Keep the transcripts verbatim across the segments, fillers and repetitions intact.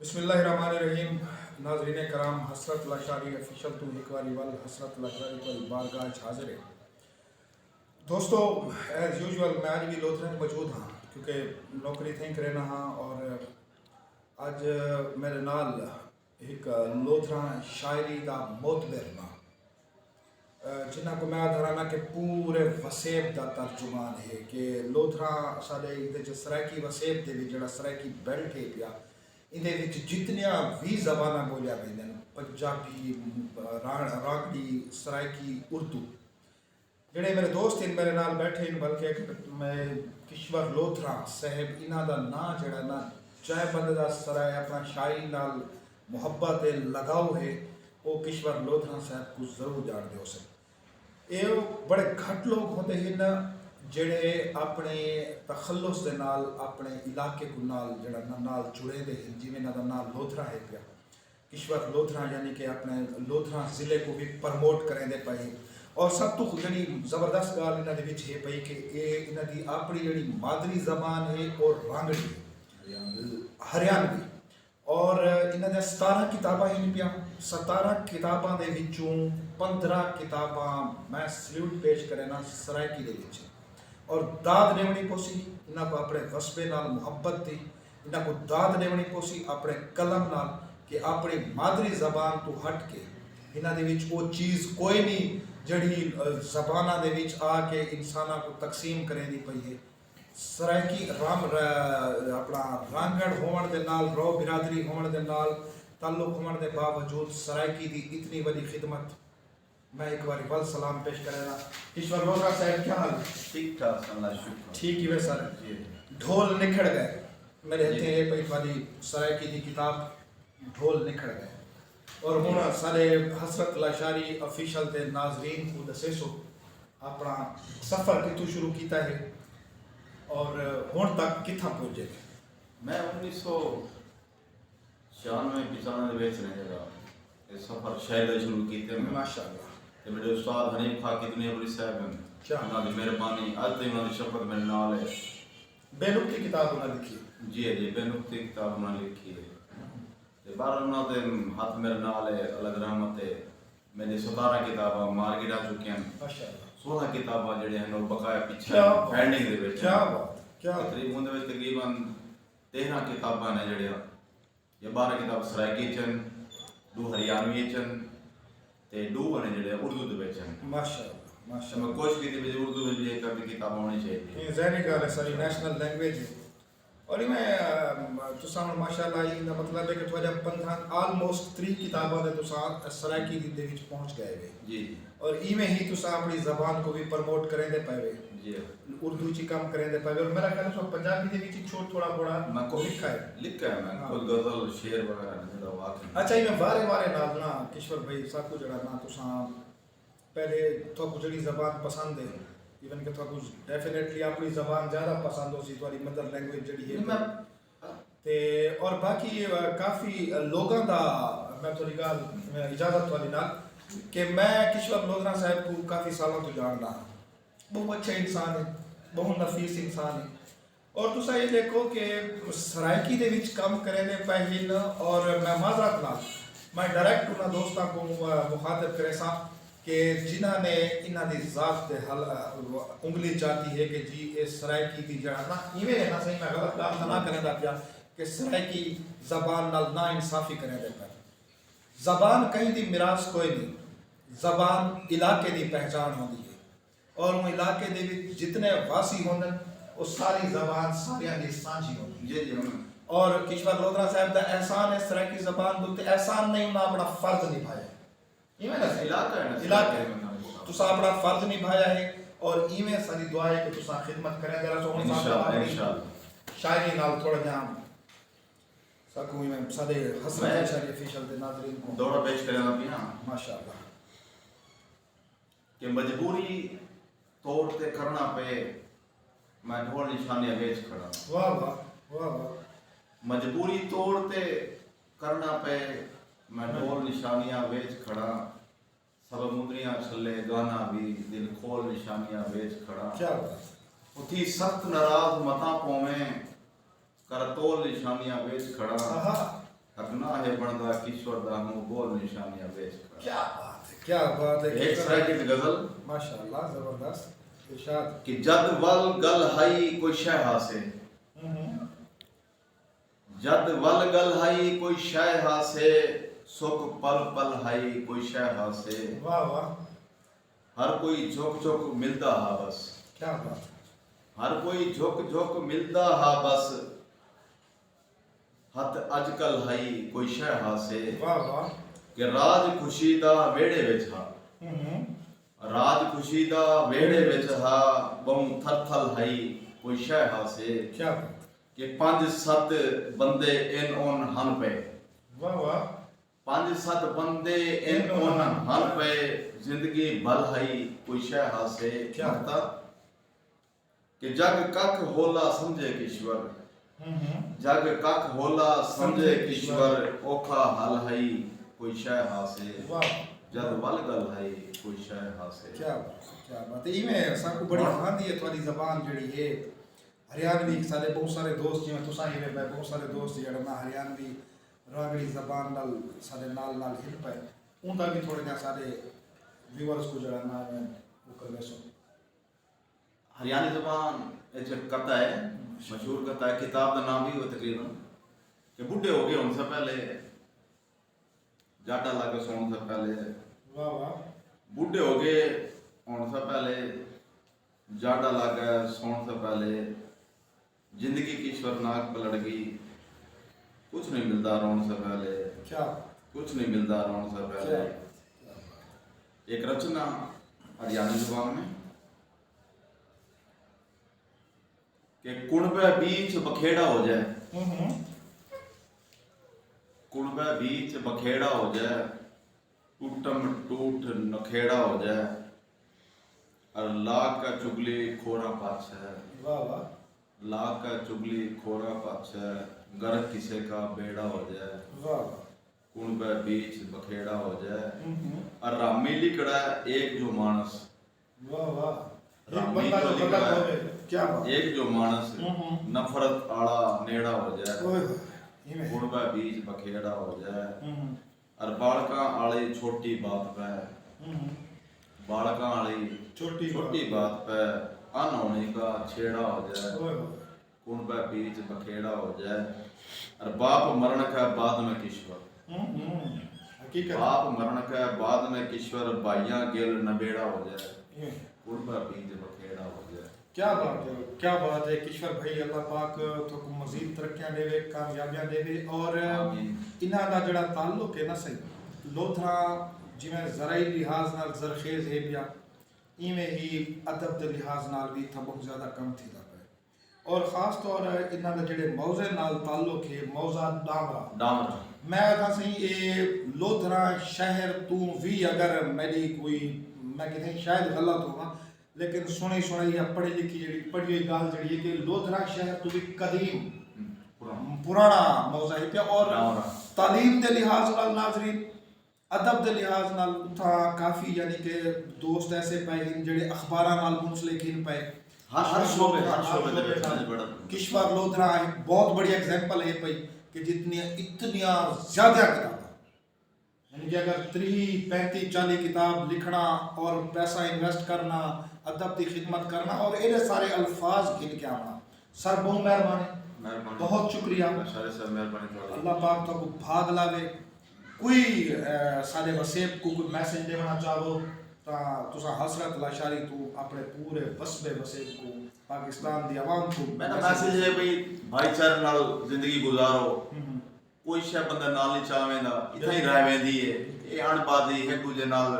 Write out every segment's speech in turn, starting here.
بسم اللہ الرحمن الرحیم۔ ناظرین کرام، حسرت لاشاری آفیشل توں ہک واری ول حسرت لاشاری تہاݙی بارگاہ اچ حاضر ہے۔ دوستو، ایز یوزول میں اڄ وی لودھراں اچ موجود ہاں، کیونکہ نوکری تھیں کرینا ہاں، اور اڄ میرے نال ہک لودھراں شاعری دا معتبر ناں، جنہاں کوں میں آدھا رہنا کہ پورے وسیب دا ترجمان ہے، کہ لودھراں ساݙے ایندے چ سرائیکی وسیب دے وچ جیڑھا سرائیکی بیلٹ ہے پیا، ایندے وچ جتنیاں وی زباناں ٻولیاں ویندن، پنجابی، راہڑ-، راگڑی، سرائیکی، اردو، جیڑھے میرے دوست ہن میرے نال ٻیٹھے ہن، بلکہ میں کشور لودھراں صاحب، انہاں دا ناں جیڑھا نا جئیں بندے دا سرائے اپݨا شاعری نال محبت ہے، لگاؤ ہے، او کشور لودھراں صاحب کوں ضرور ڄاݨدے ہوسن۔ اے بڑے گھٹ لوک ہوندے ہن جیڑھے اپݨے تخلص دے نال اپݨے علاقے کوں نال جیڑھا نا نال جڑیندے ہن، جیویں انہاں دا ناں لودھراں ہے پیا۔ کشور لودھراں، یعنی کہ اپݨے لودھراں ضلع کوں وی پرموٹ کریندے پئے ہن۔ اور سب توں جیڑھی زبردست ڳالھ انہاں دے وچ ہے پئی کہ اے انہاں دی اپݨی جیڑھی مادری زبان ہے او رانگڑی ہے، ہریانوی۔ اور انہاں دیاں ستارہ کتاباں ہن پیاں، ستارہ کتاباں دے وچوں پندرہ کتاباں میں سلیوٹ پیش کرینا سرائیکی دے وچ۔ اور داد ݙیوݨی پوسی انہاں کوں اپݨے وسبے نال محبت دی، انہاں کوں داد ݙیوݨی پوسی اپݨے قلم نال، کہ اپݨی مادری زبان توں ہٹ کے انہاں دے وچ او چیز کوئی نی جیڑھی، آ، زباناں دے وچ آ کے انساناں کوں تقسیم کریندی پئی ہے۔ سرائیکی رام-، ر-، اپݨا رانگڑ ہووݨ دے نال، رو برادری ہووݨ دے نال تعلق ہووݨ دے باوجود سرائیکی دی اتنی وݙی خدمت میں ہک واری ول سلام پیش کرینا۔ کشور لودھراں صاحب، کیا حال ہے؟ ٹھیک ٹھاک، اللہ شکر۔ ٹھیک ہی وے سر۔ جی۔ ڈھول نکھڑ ڳئے۔ میݙے جی۔ ہتھیں ہے پئی تہاݙی سرائیکی دی کتاب ڈھول نکھڑ ڳئے۔ اور ہݨ جی۔ ساݙے حسرت لاشاری آفیشل دے ناظرین کوں ݙسیسو اپݨا سفر کتھوں شروع کیتا ہے اور ہݨ تک کتھاں پہنچے؟ میں انیس سو چھیانوے پچانوے دے وچ نے جیڑھا اے سفر شاعری دا شروع کیتے میں۔ ماشاءاللہ۔ تے میݙے استاد حنیف خاکی دنیا پوری صاحب ہن۔ کیا؟ انہاں دی مہربانی، اڄ تائیں انہاں دی شفقت میݙے نال ہے۔ بے نقطی کتاب انہاں لکھی۔ جی، جی، بے نقطی کتاب انہاں لکھی ہے۔ تے بہرحال انہاں دے ہتھ میݙے نال ہے، اللہ دی رحمت ہے۔ میݙے ستارہ کتاباں مارکیٹ آ چکیاں ہن۔ ماشاءاللہ۔ سولہ کتاباں جیڑھیاں ہن، او بقایا پچھے کیا بات۔ پینڈنگ دے وچ کیا ہن۔ بات، کیا بات۔ تقریباً اوندے وچ تقریباً تیرھاں کتاباں نے جیڑھیاں، یا بارہ کتاب سرائیکی اچ ہن، ݙو ہریانوی اچ ہن، تے ݙو نے جیڑھے اردو دے وچ ہن۔ ماشاءاللہ، تے میں ماشاءاللہ۔ کوشش کیتی وی اردو وچ وی ہک ادھی کتاب آوݨی چاہیدی ہے۔ اے ظاہری ڳالھ ہے، ساݙی نیشنل لینگویج ہے۔ اور ایویں، ام، تساں ہݨ ماشاءاللہ، ایں دا مطلب ہے کہ تہاݙے پندرہ، آلموسٹ تریہہ کتاباں دے تساں سرائیکی دے وچ پہنچ ڳئے وے۔ جی، جی۔ اور ایویں ہی تساں اپݨی زبان کوں وی پروموٹ کریندے پئے وے۔ جی۔ اردو چ کم کریندے پئے وے۔ اور میرا خیال ہے تساں پنجابی دے وچ چھوٹ تھوڑا بوڑا میں کچھ لکھا ہے۔ لکھا ہے، میں ہاں۔ کچھ غزل، شعر وغیرہ لکھدا ہوا کہ اچھا، ایویں وارے وارے نال نا کشور بھائی، ساکوں جیڑھا نا تساں پہلے تہاکوں جیڑھی زبان پسند ہے، ایون کہ تہاکوں ڈیفینیٹلی اپݨی زبان زیادہ پسند ہوسی، تہاݙی مدر لینگویج جیڑھی ہے۔ نہیں، میں تے اور باقی، آ، کافی لوگاں دا، میں تھوڑی ڳالھ، آ، اجازت تہاݙی نال، کہ میں کشور لودھراں صاحب کوں کافی سالاں توں ڄاݨدا ہاں۔ ٻہوں اچھے انسان ہن، ٻہوں نفیس انسان ہن۔ اور تساں اے ݙیکھو کہ سرائیکی دے وچ کم کریندے پئے ہن، اور میں معذرت نال میں ڈائریکٹ انہاں دوستاں کوں، آ، مخاطب کریساں کہ جنہاں نے انہاں دی ذات تے ہل-، آ، انگلی چاتی ہے کہ جی اے سرائیکی دی جیڑھا نا، ایویں ہے نا سئیں، میں غلط ڳالھ تاں نہ کریندا پیا کہ سرائیکی زبان نال نا انصافی کریندے پئے۔ زبان کہیں دی میراث کوئی نی، زبان علاقے دی پہچاݨ ہوندی ہے۔ اور اوں علاقے دے وچ جتنے واسی ہوندن، او ساری زبان ساریاں دی سانجھی ہوندی ہے۔ جی، جی، ہاں۔ اور کشور لودھرا صاحب دا احسان ہے سرائیکی زبان دے اتے، احسان نہیں، انہاں اپݨا فرض نبھایا۔ ایویں نا سئیں؟ علاقہ ہے نا، علاقہ ہے۔ سرائیکی ہے نا۔ تساں اپݨا فرض نبھایا ہے، اور ایویں ساݙی دعا ہے کہ تساں خدمت کریندے رہسو۔ ہݨ ساکوں انشاءاللہ، اپݨی انشاءاللہ۔ شاعری نال تھوڑا جیہاں ساکوں ایویں ساݙے حسرت میں شاعری آفیشل دے ناظرین کوں دورہ پیش کریندا پیاں۔ ماشاءاللہ۔ کہ مجبوری طور تے کرݨا پئے، میں ڈھول نشانیاں ویچ کھڑاں۔ واہ واہ، واہ واہ۔ مجبوری طور تے کرݨا پئے، میں ڈھول نشانیاں ویچ کھڑاں۔ سبب مندریاں چھلے گانا وی، دل کھول نشانیاں ویچ کھڑاں۔ کیا بات۔ اتھی سخت ناراض متاں پوویں، کر تول نشانیاں ویچ کھڑاں۔ آہا۔ نہ ہے بݨدا کشور دا ہوں بول نشانیاں ویچ کر۔ کیا بات ہے، کیا بات ہے۔ ایک سیکنڈ غزل۔ ماشاءاللہ، زبردست۔ ارشاد۔ کہ جد ول گل ہائی کوئی شے ہاسے۔ جد ول گل ہائی کوئی شے ہاسے۔ سک پل پل ہائی کوئی شے ہاسے۔ واہ واہ۔ ہر کوئی جھک جھک ملدا ہا بس۔ کیا بات ہے۔ ہر کوئی جھک جھک ملدا ہا بس۔ ہتھ اڄ کل ہئی کوئی شے ہاسے۔ واہ واہ۔ کہ راج خوشی دا ویڑھے وچ ہا۔ ہوں ہوں۔ راج خوشی دا ویڑھے وچ ہا۔ ٻہوں تھر تھل ہئی کوئی شے ہاسے۔ کیا بات۔ کہ پنج ست بندے ان ان ہن پئے۔ واہ واہ۔ پنج ست بندے ان ان ہن پئے۔ زندگی بھل ہئی کوئی شے ہاسے۔ کیا بات۔ کہ جڳ ککھ ہولا سمجھے کشور۔ جڳ ککھ ہولا سمجھے کشور۔ اوکھا حل ہئی کوئی شے ہاسے۔ جد ول ڳل ہئی کوئی شے ہاسے۔ کیا بات ہے، کیا بات ہے۔ ایویں اساں کوں بڑی وہاندی ہے تہاݙی زبان جیڑھی ہے۔ ہریانوی ساݙے ٻہوں سارے دوست جیویں تساں ایویں پئے ٻہوں سارے دوست جیڑھا نہ ہریانوی راگڑی زبان نال ساݙے نال نال ہل پئے۔ اوندا وی تھوڑے جیہاں ساݙے ویورز کوں جیڑھا نہ ایویں او کرویسو۔ ہریانی زبان اچ ہک قطعہ ہے، مشہور قطعہ ہے، کتاب دا ناں وی ہووے تقریبا کہ بڈھے ہو گئے ہن سے پہلے جاٹا لگ سون سے پہلے۔ واہ واہ۔ بڈھے ہو گئے ہن سے پہلے جاٹا لگ سون سے پہلے۔ زندگی کشور ناک پلڑ گئی۔ کچھ نہیں ملدا رون سے پہلے۔ کیا؟ کچھ نہیں ملدا رون سے پہلے۔ ایک رچنا ہریانی زبان میں کہ کنبے بیچ بکھیڑا ہو جائے۔ کنبے بیچ بکھیڑا ہو جائے۔ ٹوٹم ٹوٹ نکھیڑا ہو جائے۔ اور لا کا چگلی کھوراں پاچھے۔ واہ واہ۔ لا کا چگلی کھوراں پاچھے۔ گر کسے کا بیڑا ہو جائے۔ واہ واہ۔ کنبے بیچ بکھیڑا ہو جائے۔ ہوں ہوں۔ اور رامی لکڑا ایک جو مانس۔ واہ واہ۔ ہک رامی بندہ جو جو لکھا غلط ہے۔ ہووے۔ کیا بات۔ ایک جو مانس ہوں ہوں۔ نفرت آڑا نیڑا ہو جائے۔ اوئے ہوئے۔ ایویں۔ کنبے بیچ بکھیڑا ہو جائے۔ ہوں ہوں۔ ار ٻالکاں آلی چھوٹی بات پئے۔ ہوں ہوں۔ ٻالکاں آلی چھوٹی چھوٹی بات۔ بات پئے۔ ان ہوݨی کا چھیڑا ہو جائے۔ اوئے ہوئے۔ کنبے بیچ بکھیڑا ہو جائے۔ ار باپ مرݨ کا بعد میں کشور۔ ہوں ہوں۔ حقیقت۔ باپ مرݨ کا بعد میں کشور بھائیاں گل نبیڑا ہو جائے۔ ہوں۔ کنبے بیچ بکھیڑا ہو جائے۔ کیا بات ہے، کیا بات ہے کشور بھائی، اللہ پاک تھوکوں مزید ترقیاں ݙیوے، کامیابیاں ݙیوے، اور آمین۔ انہاں دا جڑا تعلق ہے نا سئیں، لودھراں جیویں زرعی لحاظ نال زرخیز ہے پیا، ایویں ہی ادب دے لحاظ نال وی اتھاں بہت زیادہ کم تھیندا پئے، اور خاص طور انہاں دا جڑے موضع نال تعلق ہے، موضع ݙانورا۔ ݙانورا۔ میں آکھاں سئیں اے لودھراں شہر توں وی اگر میݙی کوئی، میں کتھیں شاید غلط ہوواں، لیکن سݨی سݨائی یا پڑھی لکھی جیڑھی پڑھی ہوئی ڳالھ جیڑھی ہے کہ لودھراں شہر توں وی قدیم، ہوں، پراݨا۔ پراݨا موضع ہے پیا، اور ݙانورا۔ تعلیم دے لحاظ نال ناظرین، ادب دے لحاظ نال اتھاں کافی یعنی کہ دوست ایسے پئے ہن جیڑھے اخباراں نال منسلک ہن پئے۔ ہر ہر شعبے، شعبے ہر نال، شعبے دے وچ، ہاں جی، بڑا۔ کشور لودھراں ہک بہت بڑی ایگزامپل ہے پئی کہ جتنیاں اتنیاں زیادہ کتاباں، یعنی کہ اگر تریہہ، پینتی، چالیہہ کتاب لکھݨا اور پیسہ انویسٹ کرݨا، ادب دی خدمت کرݨا اور ایݙے سارے الفاظ گھن کے آوݨا۔ سر، ٻہوں مہربانی۔ مہربانی۔ بہت شکریہ۔ شارق صاحب، مہربانی تہاݙی۔ اللہ پاک تہاکوں بھاڳ لاوے۔ کوئی، اے، ساݙے وسیب کوں کوئی میسج ݙیوݨا چاہو تاں تساں حسرت لاشاری توں اپݨے پورے وسبے وسیب کوں، پاکستان دی عوام کوں میݙا میسج میسج ہے بھئی، بھائی چارے نال زندگی گزارو۔ ہوں ہوں۔ کوئی شے بندہ نال نی چا ویندا، اتھاں ہی رہ ویندی ہے۔ اے اݨ بازی، ہک ݙوجھے نال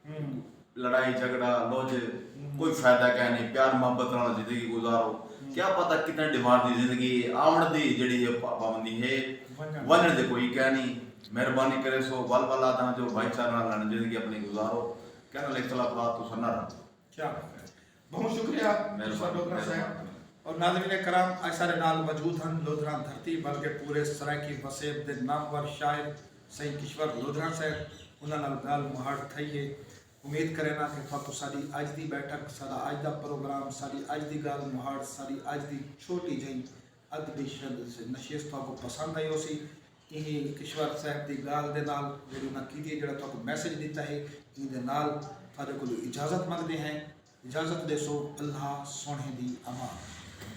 ہوں۔ لڑائی جھڳڑا، لوجھ، ہوں۔ کوئی فائدہ کائنی، پیار محبت نال زندگی گزارو۔ ہوں۔ کیا پتہ کتنے ݙینہوار دی زندگی ہے، آوݨ دی جیڑھی ہے پا-، پابندی ہے، ونڄݨ۔ ونڄݨ دی کوئی کائنی۔ مہربانی کریسو، ول ول آہداں جو بھائی چارے نال ہݨ زندگی اپݨی گزارو، کہیں نال اختلافات تساں نہ رکھو۔ کیا بات ہے۔ بہت شکریہ مہربانی، مصطفیٰ ڈوگرہ صاحب۔ مہربانی۔ اور ناظرین کرام، اڄ ساݙے نال موجود ہن لودھراں دھرتی بلکہ پورے سرائیکی وسیب دے نامور شاعر سئیں کشور لودھراں صاحب، انہاں نال ڳالھ مہاڑ تھئی ہے۔ امید کرینداں کہ تہاکوں ساݙی اڄ دی بیٹھک، ساݙا اڄ دا پروگرام، ساݙی اڄ دی ڳالھ مہاڑ، ساݙی اڄ دی چھوٹی جہی ادبی ش-، نشست تہاکوں پسند آئی ہوسی۔ ایں کشور صاحب دی ڳالھ دے نال جیڑھی انہاں کیتی ہے، جیڑھا تہاکوں میسج ݙتا ہے، ایں دے نال تہاݙے کولوں اجازت منگدے ہیں۔ اجازت ݙیسو، اللہ سوہݨے دی امان۔